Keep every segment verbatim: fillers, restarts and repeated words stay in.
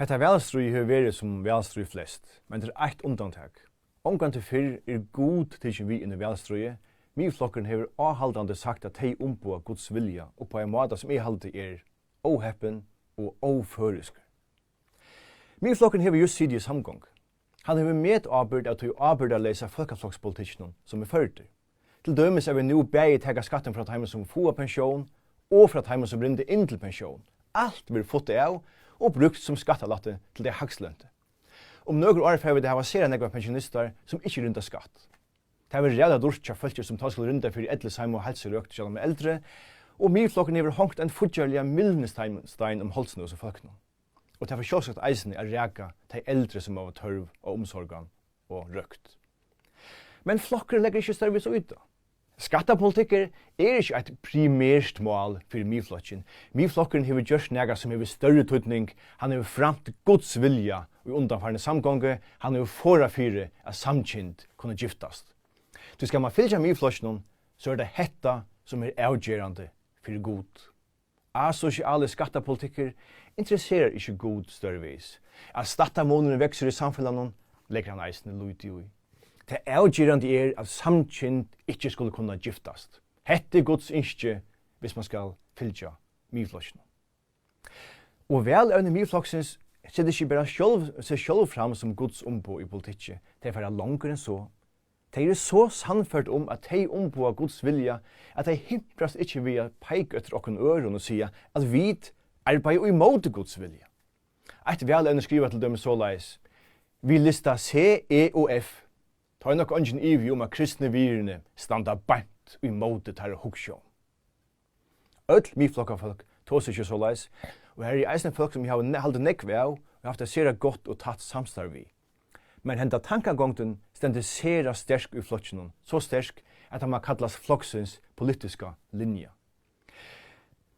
Hetta valstríðið hevur verið sum valstríð flest, men tað er eitt undantak. Ongantíð fyrr er Gud tikin við inn í valstríðið. Miðflokkurin hevur áhaldandi sagt, at tey umboða Guds vilja upp á ein máta, sum eg haldi er óheppin og óføroyskur. Miðflokkurin hevur júst sitið í samgongu. Hann hevur metábyrgd av tí ábyrgdarleysa fólkaflokspolitikkinum, sum er førdur. Til dømis, at vit nú bæði taka skattin frá teimum, sum fáa pensjón, og frá teimum, sum rinda inn til pensjón. Alt verður futtað av og brúkt sum skattalætti til tey hægst løntu. Um nøkur ár fara vit at hava sera nógvar pensjonistar, sum ikki rinda skatt. Tað verður ræðuliga dýrt hjá fólki, sum tá skulu rinda fyri ellisheim og heilsurøkt hjá teimum eldru, og Miðflokkurin hevur hongt ein fíggjarliga mylnustein um hálsin á hesum fólkunum. Og tað fer sjálvsagt eisini at raka tey eldru, sum hava tørv á umsorgan og røkt. Men flokkurin leggur ikki størvi so í tað. Skattapolitikkur er ikki eitt primert mál fyri Miðflokkin. Miðflokkurin hevur gjørt nakað, sum hevur størri týdning. Hann hevur framt Guds vilja í undanfarnu samgongu. Hann hevur forðað fyri, at samkynd kunnu giftast. Tí skal mann fylgja Miðflokkinum, so er tað hetta, sum er avgerandi fyri Gud. Asosialur skattapolitikkur interesserar ikki Gud stórvegis. At stættamunurin veksur í samfelagnum, leggur hann eisini lítið í. Tað avgerandi er, at samkynd ikki skulu kunna giftast. Hetta er Guds ynski, viss mann skal fylgja Miðflokkinum. Og valevni Miðflokksins seta ikki bara sjálv, seg sjálv fram sum Guds umboð í politikki, tey fara longur enn so. Tey eru so sannførd um, at tey umboða Guds vilja, at tey himprast ikki við at peika eftir okkum øðrum og siga, at vit arbeiða í móti Guds vilja. Eitt valevni skrivar til dømis soleiðis: Við lista C, E og F, tá er nokk eingin ivi um, at kristni virðini standa beint í móti teirra hugsjón. Øll Miðflokkafólk tosa ikki soleiðis, og har eru eisini fólk, sum eg havi ne-, haldið nógv av og havt eitt sera gott og tætt samstarv við. Men henda tankagongdin stendur sera sterk í flokkinum, so sterk, at hann má kallast floksins politiska linja.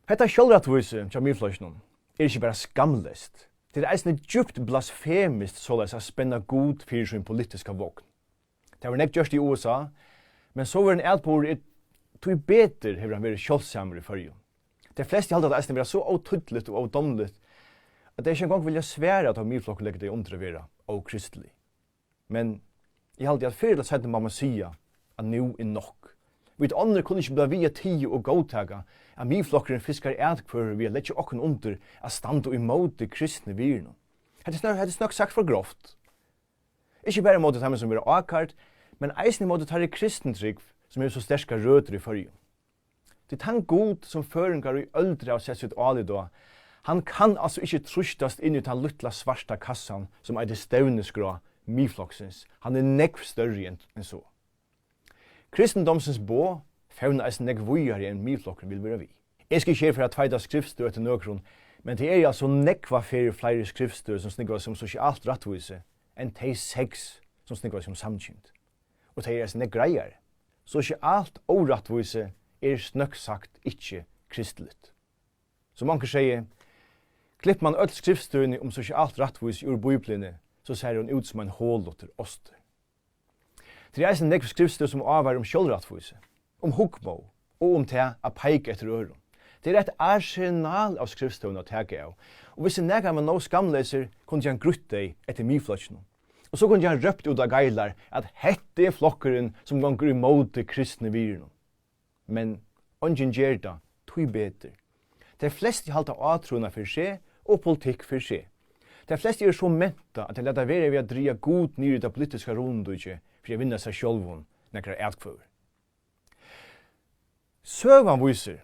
Hetta sjálvrættvísi hjá Miðflokkinum er ikki bara skamleyst, tað er eisini djúpt blasfemiskt soleiðis at spenna Gud fyri sín politiska vogn. Tað verður nógv gjørt í U S A, men sovorðin atburður er, tíbetur hevur hann verið sjáldsamur í Føroyum. Tey flestu halda tað eisini vera so ótýdligt og ódámligt, at tey ikki eingong vilja svara, tá Miðflokkurin leggur tey undir at vera ókristilig. Men eg haldi, at fyrr ella seinni má mann siga, at nú er nokk. Vit onnur kunnu ikki bliva við at tiga og góðtaka, at Miðflokkurin fiskar atkvøður við at leggja okkum undir at standa ímóti kristnu virðunum. Hetta er snøgt, hetta er snøgt sagt for grovt. Ikki bara ímóti teimum, sum verða ákærd, men eisini ímóti teirri kristnu trúgv, sum hevur so sterkar røtur í Føroyum. Tí tann Gud, sum føroyingar í øldir hava sett sítt álit á, hann kann altso ikki trýstast inn í tann lítla svarta kassan, sum eitur stevnuskrá Miðflokksins. Hann er nógv størri enn, enn so. Kristindómsins boð fevna eisini nógv víðari, enn Miðflokkurin vil vera við. Eg skal ikki her fara at tveita skriftstøð eftir nøkrum, men tað eru altso nógvar ferðir fleiri skriftstøð, sum snúgva seg um sosialt rættvísi, enn tey seks, sum snúgva seg um samkynd. Og tey eru eisini nógv greiðari. Sosialt órættvísi er, snøgt sagt, ikki kristiligt. Sum onkur segði: Klippir mann øll skriftstøðini um sosialt rættvísi úr Bíbliuni, so sær hon út sum ein hollutur ostur. Tað eru eisini nógv skriftstøð, sum ávarar um sjálvrættvísi, um hugmóð og um tað at peika eftir øðrum. Tað er eitt arsenal av skriftstøðum at taka av, og viss nakar var nóg skamleysur, kundi hann grýtt tey eftir Miðflokkinum. Og so kundi hann rópt út á geilar, at hetta er flokkurin, sum gongur ímóti kristnu virðunum. Men eingin ger tað, tíbetur. Tey flestu halda átrúnað fyri seg og politikk fyri seg. Tey flestu eru so mentað, at tey lata vera við at draga Gud niður í tað politiska ruðudýkið fyri at vinna sær sjálvum nakrar atkvøður. Søgan vísir,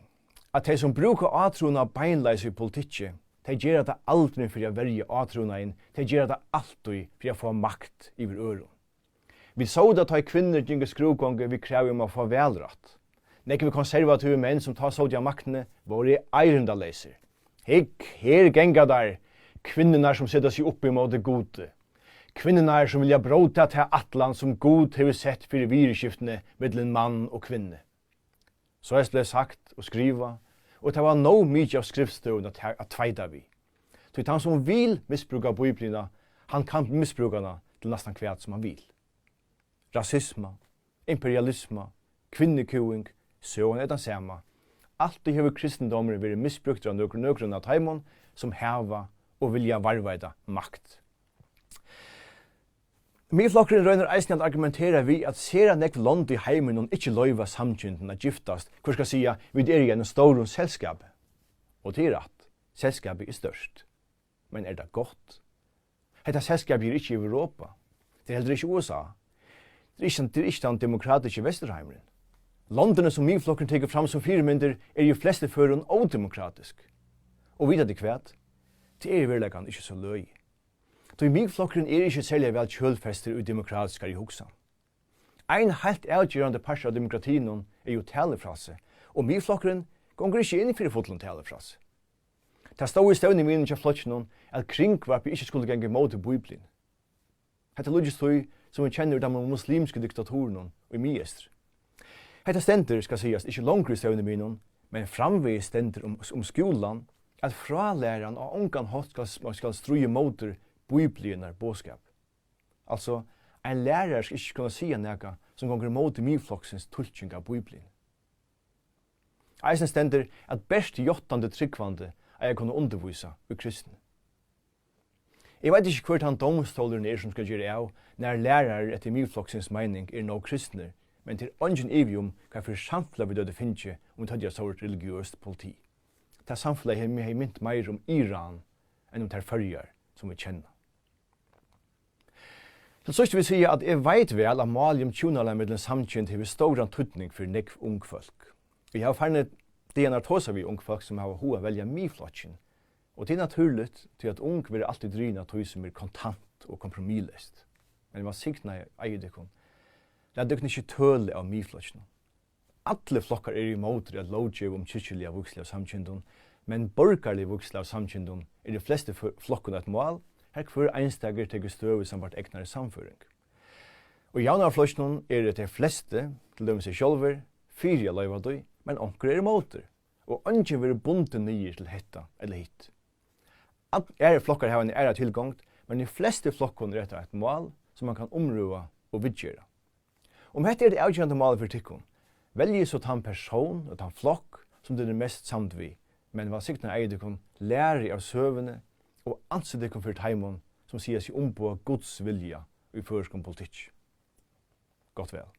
at tey, sum brúka átrúnað beinleiðis í politikki, tey gera tað aldrin fyri at verja átrúnaðin, tey gera tað altíð fyri at fáa makt yvir øðrum. Vit sóu tað, tá ið kvinnur gingu skrúðgongu við kravi um at fáa valrætt. Nógvir konservativir menn, sum tá sótu á maktini, vóru eirindaleysir. Hygg, her ganga teir, kvinnurnar, sum seta seg upp ímóti Gudi. Kvinnurnar, sum vilja bróta ta ætlan, sum Gud hevur sett fyri viðurskiftini millum mann og kvinnu. Soleiðis bleiv sagt og skrivað, og tað var nóg mikið av skriftstøðum at ta-, at tveita við. Tí tann, sum vil misbrúka Bíbliuna, hann kann misbrúka hana til næstan hvat, sum hann vil. Rasisma, imperialisma, kvinnukúging, søgan er tann sama. Altíð hevur kristindómurin verið misbrúktur av nøkrum, nøkrum av teimum, sum hava og vilja varðveita makt. Miðflokkurin roynir eisini at argumentera við, at sera nógv lond í heiminum ikki loyva samkyndum at giftast, hvør skal siga, vit eru í einum stórum selskapi. Og tað er rætt, selskapið er stórt. Men er tað gott? Hetta selskapið er ikki Europa. Tað er heldur ikki U S A. Tað er ikki, tað er ikki tann demokratiski Vesturheimurin. Londini, sum Miðflokkurin tekur fram sum fyrimyndir, eru í flestu førum ódemokratisk. Og vita tit hvat? Tað er í veruleikanum ikki so løgið. Tí Miðflokkurin er ikki serliga væl kjølfestur í demokratiskari hugsan. Ein heilt avgerandi partur av demokratiinum er jú talufrælsi, og Miðflokkurin gongur ikki inn fyri fullum talufrælsi. Tað stóð í stevnumyndum hjá flokkinum, at kringvarpið ikki skuldi ganga ímóti Bíbliuni. Hetta líkist tí, sum vit kenna úr teimum muslimsku diktaturunum í Miðeystri. Hetta stendur, skal sigast, ikki longur í stevnumyndum, men framvegis stendur um, um skúlan, at frálæran á ongan hátt skal, skal stríða móti Bíbliunnar boðskap. Altso, ein lærari skal ikki kunna siga nakað, sum gongur ímóti Miðfloksins tulking av Bíbliuni. Eisini stendur, at bert játtandi trúgvandi eiga at kunna undirvísa í kristni. Eg veit ikki, hvør tann dómstólurin er, sum skal gera av, nær lærarar eftir Miðfloksins meining eru nóg kristnir, men tað er eingin ivi um, hvat fyri samfelag vit høvdu fingið, um vit høvdu eitt sovorðið religiøst politi. Tað samfelagið hevði, hevði mint meira um Iran enn um tær Føroyar, sum vit kenna. Til síðst vil eg siga, at eg veit væl, at málið um hjúnalag millum samkynd hevur stóran týdning fyri nógv ung fólk. Eg havi farnar dagarnar tosað við ung fólk, sum hava hug at velja Miðflokkin, og tað er natúrligt, tí at ung verða altíð drivin av tí, sum er kontant og kompromissleyst. Men vælsignaði eiga tykkum, latið tykkum ikki tøla av Miðflokkinum. Allir flokkar eru ímóti at lóggeva um kirkjuliga vígslu av samkyndum, men borgarlig vígsla av samkyndum er í flestu fø-, flokkum eitt mál, har hvør einstakur tekur støðu sambært egnari sannføring. Og í Javnaðarflokkinum eru tey flestu, til dømis eg sjálvur, fyri at loyva tí, men onkur er ímóti, og eingin verður bundin niður til hetta ella hitt. All-, aðrir flokkar hava eina aðra tilgongd, men í flestu flokkum er hetta eitt mál, sum man kann umrøða og viðgera. Um hetta er tað avgerandi málið fyri tykkum, veljið so tann persón og tann flokk, sum tit eru mest samd við, men vælsignaði eiga tykkum læru av søguni og ansið tykkum fyri teimum, sum siga seg umboða Guds vilja í føroyskum politikki. Gott val.